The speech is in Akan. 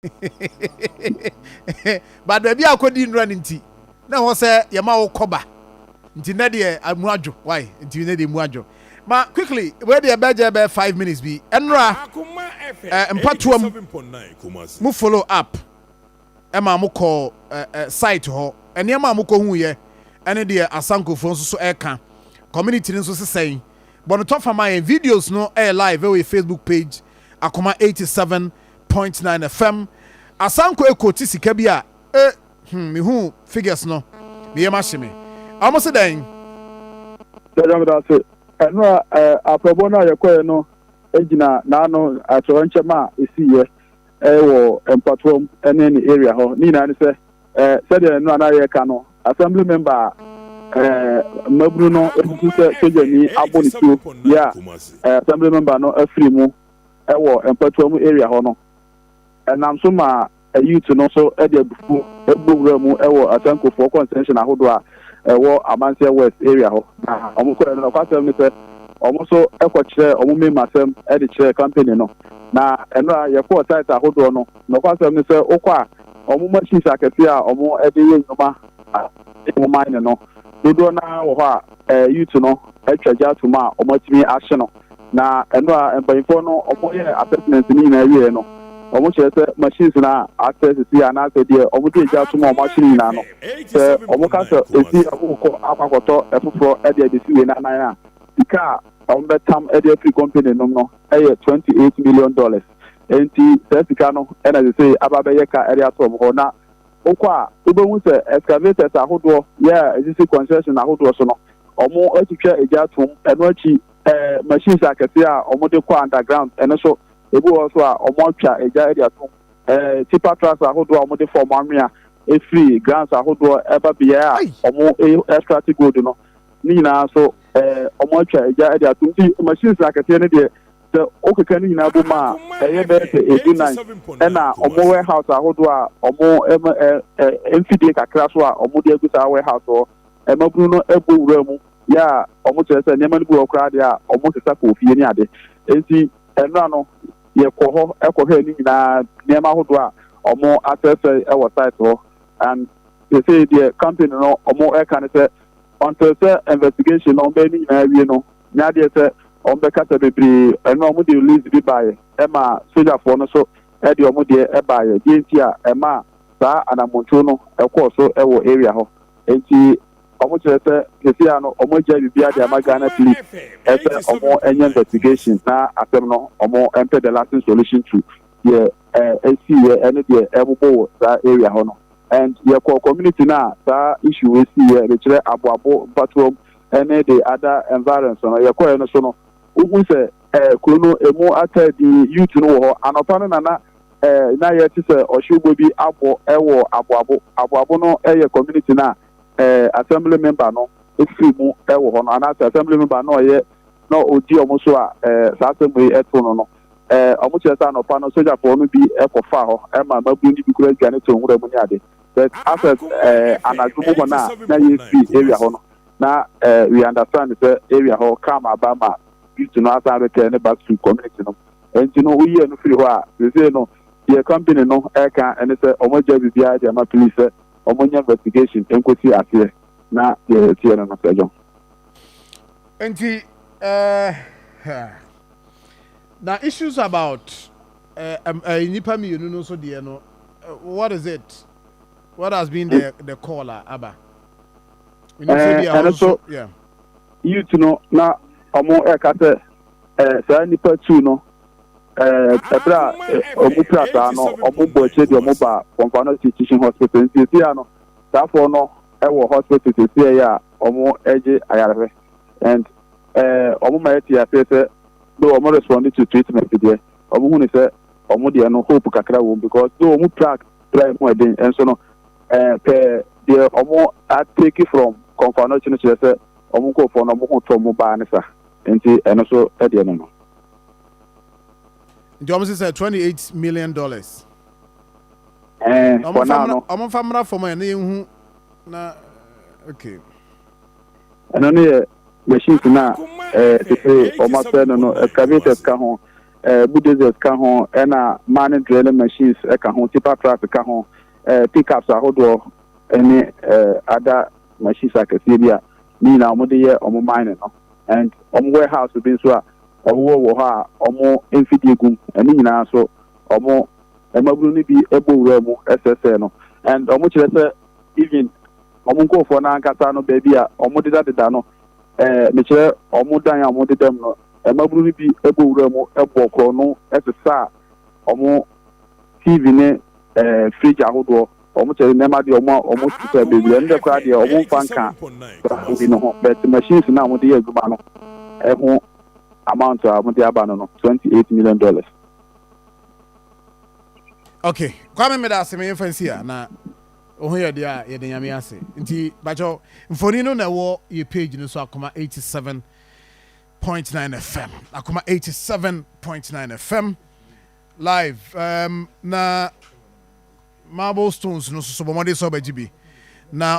But baabi a akɔdi nnura no nti na ɛwɔ sɛ yɛma wo kɔba, nti nɛ deɛ mu adwo why, nti nɛ deɛ mu adwo ma quickly. Wei deɛ bɛgye bɛ 5 minutes bi. Ɛnora mpatoam mo follow up ɛma mo kɔ site hɔ, nneɛma a mo kɔ hu yɛ ɛne deɛ Asankofoɔ nso so ɛka community no nso sesɛn bɔnotɔ fama yɛn videos no ɛyɛ live ɛwɔ yɛ Facebook page, Akoma 87.9 FM. Asanko ekoti sika bi a mehu figures no, meyɛ ma hye me ɔmo se dɛn. Sɛdeɛ meda ase, ɛno a aprɔbɔ no a yɛkɔɛ no gyina n'ano atoyerɛnkyɛm a ɛsiiɛ ɛwɔ Mpatoam ne ne area hɔ ne nyinaa ne sɛ sɛdeɛ ɛno a na yɛka no, assembly member a mmabunu no esusu sɛ sogyani abɔ ne tuo yɛ a assembly member no afiri mu ɛwɔ Mpatoam area hɔ no, ɛnam so ma youth no nso de abufuo ebu wura mu ɛwɔ Asankofoɔ concession ahodoɔ a ɛwɔ Amanseɛ West area hɔ. Na wɔn kɔɛ no, ɔkwasɛm ne sɛ wɔn nso kɔkyerɛ wɔn mmarima asɛm de kyerɛ company no. Na ɛno a yɛkɔɔ site ahodoɔ no, na ɔkwasɛm ne sɛ wokɔ a, wɔn machines akɛseɛ a wɔn de yɛ nnwuma a wɔn mine no dodoɔ naa wɔ hɔ a youth no atwa gya ato mu a wɔn atumi ahye no. Na ɛno a mpanyinfoɔ no wɔn yɛ assessment no nyinaa wie no, wɔn kyerɛ sɛ machines na asɛ sisi anaasɛ deɛ wɔn de gya ato mu a wɔn ahye no nyinaa no, sɛ wɔn ka sɛ esi wɔn kɔ akɔ akɔtɔ ɛfoforɔ ɛde abɛsi wei n'anan a, sika a wɔn bɛtam ɛde afiri company nom no ɛyɛ $28 million. Nti saa sika no ɛna sɛ aba bɛyɛ ka ɛde ato wɔn hɔ. Na wokɔ a, wobɛhu sɛ excavators ahodoɔ yɛ a esisi construction ahodoɔ so no, wɔn atwitwa egya atom. Ɛno akyi, machines akɛseɛ a wɔde kɔ underground, ɛno so ebi wɔ so a wɔn atwa egya de atom. Tipper trucks ahodoɔ a wɔde fɔm anwea efiri grounds ahodoɔ ɛba beaeɛ a wɔn extract gold no ne nyinaa so, wɔn atwa egya de atom. Nti machines akɛseɛ no deɛ, sɛ okeka ne nyinaa bɔ mu a, ɛyɛ bɛyɛ sɛ 19. Ɛna wɔn warehouse ahodoɔ a wɔn ɛma ɛ ɛ mfidie kakra so a wɔn de agu saa warehouse hɔ, ɛmabunu no ɛbɔ wura mu yɛ a wɔn kyerɛ sɛ nneɛma no bi wɔ koraa deɛ a wɔn sesa kɔ ofie ne ade. Nti ɛnura no yɛkɔ hɔ ɛkɔhwɛ ne nyinaa, nneɛma ahodoɔ a wɔn asɛesɛe ɛwɔ site hɔ. And sese deɛ company no wɔn ɛka ne sɛ until sɛ investigation no wɔn bɛyɛ ne nyinaa wie no, nyɛ adeɛ sɛ wɔn bɛkasa bebree. Ɛno a wɔn de release bi baeɛ ɛma sogyafoɔ no so ɛde wɔn deɛ ɛbaeɛ deɛ nti a ɛma saa anamontuo no ɛkɔɔ so ɛwɔ area hɔ. Nti wɔn kyerɛ sɛ sese ano wɔn agya biribi de ama Ghana Police ɛsɛ wɔn ɛnyɛ investigation na asɛm no wɔn mpɛ the lasting solution to deɛ ɛsi yɛ ɛne deɛ ɛbobɔ wɔ saa area hɔ no. And yɛkɔ community na saa issue wei si yɛ rekyerɛ Aboabo, Mpatoam ɛne the other environs no, yɛkɔɛ no so no, wohu sɛ kuro no emu ata di youth no wɔ hɔ. Anɔpa no nana na yɛte sɛ ɔhyewbɔ bi abɔ ɛwɔ Aboabo. Aboabo no ɛyɛ community na assembly member no efiri mu ɛwɔ hɔ no, anaasɛ assembly member no ɔyɛ na odi ɔmo so a saa asɛm yi ɛto no no, ɔmo kyerɛ sɛ anɔpa no sogyafoɔ no bi ɛkɔfa hɔ ɛma mabunu no bi kura aduane to nwura mu ne ade. But asɛ anadwo mu hɔ no a na yɛfiri area hɔ no na we understand sɛ area hɔ calm aba ma youth no asan return ne back to community no. Nti no woyi ɛno firi hɔ a, sese no deɛ company no ɛka ɛne sɛ ɔmo agya biribiara de ama police sɛ ɔmo nyɛ investigation nkosi aseɛ na deɛ ɛteɛ no sɛ John. Nti na issues about nipa mmienu no nso deɛ no, what is it? What has been the call a aba? Ɛno so youth no na ɔmo ɛka sɛ saa nipa two no, ɛbrɛ a ɔmo pira saa no, ɔmo bɔ akyire deɛ ɔmo ba Kɔmfo Anokye Teaching Hospital. Nti esi a no saafoɔ no ɛwɔ hospital sisi ɛyɛ a ɔmo ɛgye ayarehwɛ and ɔmo ma ɛte aseɛ sɛ though ɔmo respond to treatment deɛ, ɔmo hu ne sɛ ɔmo deɛ no hope kakra wɔ mu because though ɔmo pra mu ɛden nso no, pɛɛ deɛ ɔmo atake from Kɔmfo Anokye no kyerɛ sɛ ɔmo nkurɔfoɔ no ɔmo ho tɔ ɔmo baa ne sa. Nti ɛno so ɛdeɛ no. Nti ɔmo sɛ $28 million. For now no. Ɔmo nfa mmra fam a na yɛn na okay. Ɛno no yɛ machines na tete ɔmo asɛ no, excavators ka ho. Bulldozers ka ho, ɛna mining drilling machines ka ho, tipper trucks ka ho, pickups ahodoɔ ne other machines akɛseɛ bi a ne nyinaa wɔde yɛ wɔn mining no, and wɔn warehouse bi nso a ɛwowɔ wɔ hɔ a wɔn mfidie gum, ɛne nyinaa nso wɔn mmabunu no bi bɔ wura mu sɛsɛɛ no. And wɔn kyerɛ sɛ even wɔn nkurɔfoɔ no ankasa no, baabi a wɔn dedadeda no, mekyerɛ wɔn dan a wɔn deda mu no, mmabunu no bi bɔ wura mu bɔ korɔno sesa wɔn TV ne fridge ahodoɔ. Wɔn kyerɛ nneɛma deɛ wɔn a wɔn sesa bebree. Ɛno deɛ koraa deɛ, wɔn mfa nka bi no ho, but machines no a wɔde yɛ adwuma no, ɛho amount a wɔde aba no, $28 million. Okay, Kwame, meda ase. Meyɛmfa nsi a na wo ho yɛ deɛ a, yɛde Nyame ase. Nti bakyɛw, mfoni no na ɛwɔ yɛ page no so, Akoma 87.9 FM, Akoma 87.9 FM live. Na marble stones no soso, bɔ mmɔden sɛ wobɛgye bi na